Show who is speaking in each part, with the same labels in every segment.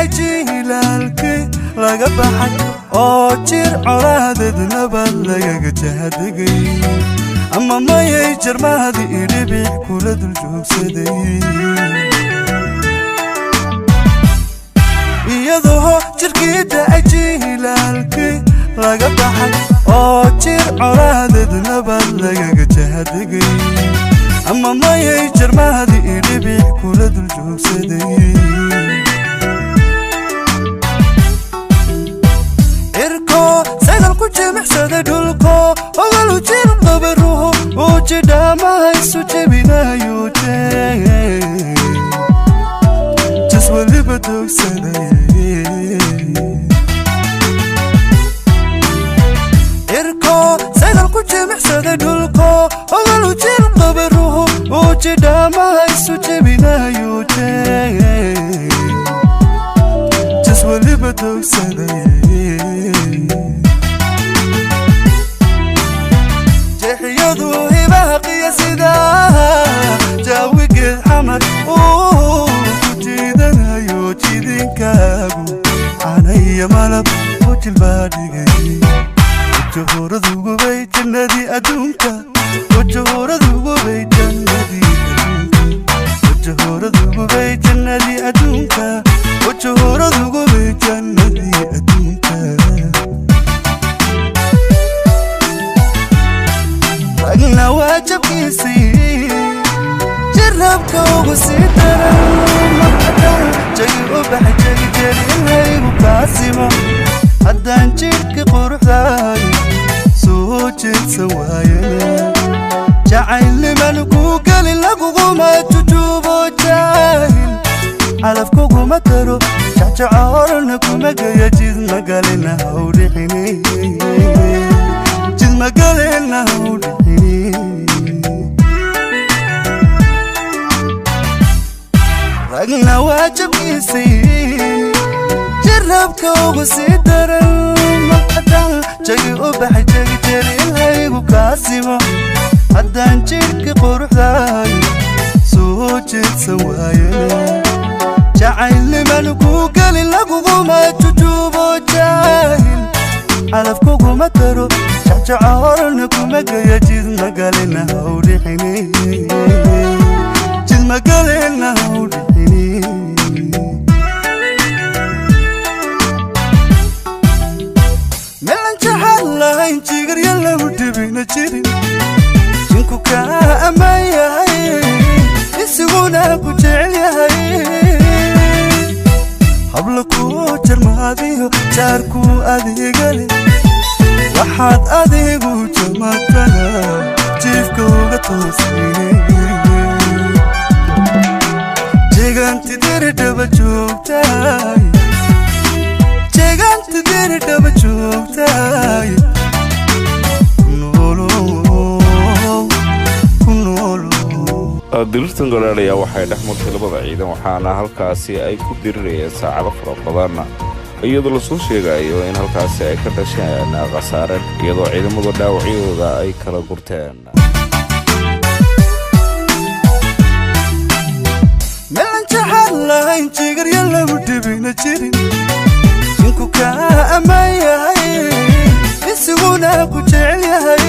Speaker 1: Da'ay jiilaalkii laga baxay oo jir colaadeed nabad lagaga jahadegay, ama mayay jarmaadi idhibic kula dul joogsaday. Iyadoo jirkii da'ay jiilaalkii laga baxay oo jir colaadeed nabad lagaga jahadegay, ama mayay jarmaadi idhibic kula dul joogsaday. Cirko sagal ku jimicsaday, dhulko ogalu jir qabaruhu uu jidhaamaha isu jebinayo, jas weliba doogsaday. Cirko sagal ku jimicsaday, dhulko ogalu jir qabaruhu uu jidhaamaha isu jebinayo, jas weliba doogsaday. Jeexiyadu hibahaqiya sidaa jaawigeed xamar uu ku jiidanayo, jidinkaagu canaya malab u jilbaa dhigay. Wajahuuradugubay jannadii adduunka, wajahuuradugubay jannadii adduunka, wajahuuradugubay jannadii adduunka, wajahuuradugubay jannadii adduunka. Ragna waajabkiisii jirabka ugu sii daran, markadan jagi u baxay jagi jeri inhaygu kaasimo. Haddaan jidhka quruxdaay soo jeedsan waayana, jacaylniman kuu gelin laguguma jujuubo, jaahil calaf kuguma daro, jacjacoorna kuma geya. Jid magalina hawdhixini, jid magalina hawdhixini. Ragna waajabkiisii jirabka ugu sii daran, markadan jagi u baxay jagi jeri inhaygu kaasimo. Haddaan jidhka quruxdaay soo jeedsan waayana, jacaylniman kuu gelin laguguma jujuubo, jaahil calaf kuguma daro, jacjacoorna kuma geya. Jid magalina hawdhixini, jid magalina hawdhixini. Meelan jaxad lahayn jigarya lagu dhibina jirin, jinku kaa ammaan yahay, isiguna ku jecel yahay. Habla kuu jarmaadiyo jaarkuu adeegale, waxaad adigu jamatana jiifka uga toosine. Jeegaanti diridhaba joogtaay, jeegaanti diridhaba joogtaay, kunoolow, kunoolow.
Speaker 2: Dirirtan golaadh ayaa waxay dhex martay labada ciidan, waxaana halkaasi ay ku dirirayeen saacado fara badan, iyadoo lasoo sheegayo in halkaasi ay ka dhasheen khasaare, iyadoo ciidamadu dhaawacyadooda ay kala gurteen.
Speaker 1: Meelan jaxad lahayn jigarya lagu dhibina jirin, jinku kaa ammaan yahay, isiguna ku jecel yahay.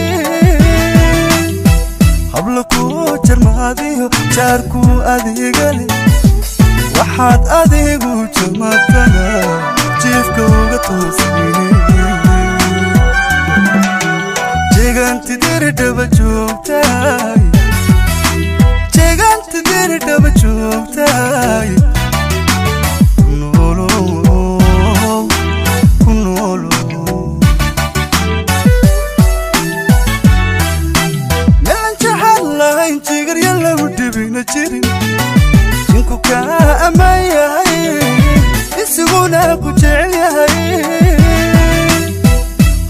Speaker 1: Habla kuu jarmaadiyo jaarkuu adeegale, waxaad adigu jamatana jiifka uga toosine. Jeegaanti diridhaba joogtaay, jeegaanti diridhaba joogtaay, kunoolow, kunoolow. Meelan jaxad lahayn jigarya lagu dhibina jirin, jinku kaa ammaan yahay, isiguna ku jecel yahay.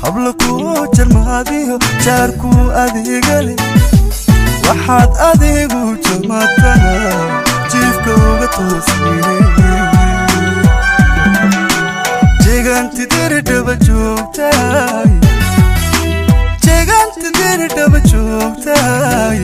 Speaker 1: Habla kuu jarmaadiyo jaarkuu adeegale, waxaad adigu jamatana jiifka uga toosine. Jeegaanti diridhaba joogtaay, jeegaanti diridhaba joogtaay.